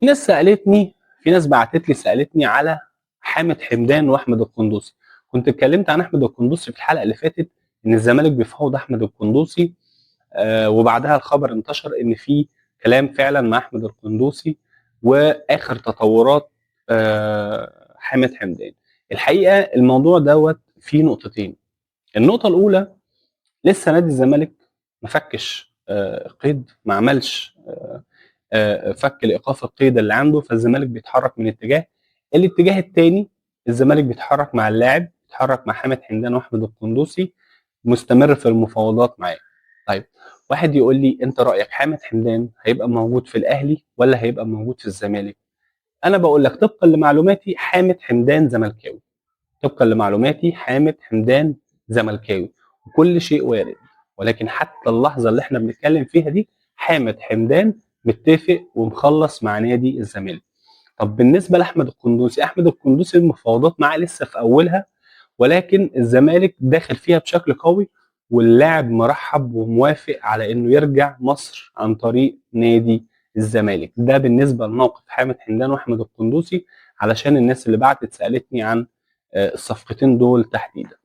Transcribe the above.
في ناس سالتني، في ناس بعتت لي سالتني على حامد حمدان واحمد القندوسي. كنت اتكلمت عن احمد القندوسي في الحلقة اللي فاتت ان الزمالك بيفاوض احمد القندوسي، وبعدها الخبر انتشر ان في كلام فعلا مع احمد القندوسي واخر تطورات حامد حمدان. الحقيقة الموضوع دوت فيه نقطتين. النقطة الاولى، لسه نادي الزمالك ما فكش قيد، ما عملش فك لايقاف القيد اللي عنده، فالزمالك بيتحرك من اتجاه. الاتجاه الثاني الزمالك بيتحرك مع اللاعب، بيتحرك مع حامد حمدان واحمد القندوسي، مستمر في المفاوضات معاه. طيب واحد يقول لي انت رايك حامد حمدان هيبقى موجود في الاهلي ولا هيبقى موجود في الزمالك؟ انا بقول لك طبقا لمعلوماتي حامد حمدان زملكاوي. طبقا لمعلوماتي حامد حمدان زملكاوي، وكل شيء وارد، ولكن حتى اللحظة اللي احنا بنتكلم فيها دي حامد حمدان متفق ومخلص مع نادي الزمالك. طب بالنسبة لاحمد القندوسي، احمد القندوسي المفاوضات معاه لسه في اولها، ولكن الزمالك داخل فيها بشكل قوي، واللاعب مرحب وموافق على انه يرجع مصر عن طريق نادي الزمالك. ده بالنسبة لموقف حامد حمدان واحمد القندوسي، علشان الناس اللي بعتت سالتني عن الصفقتين دول تحديدا.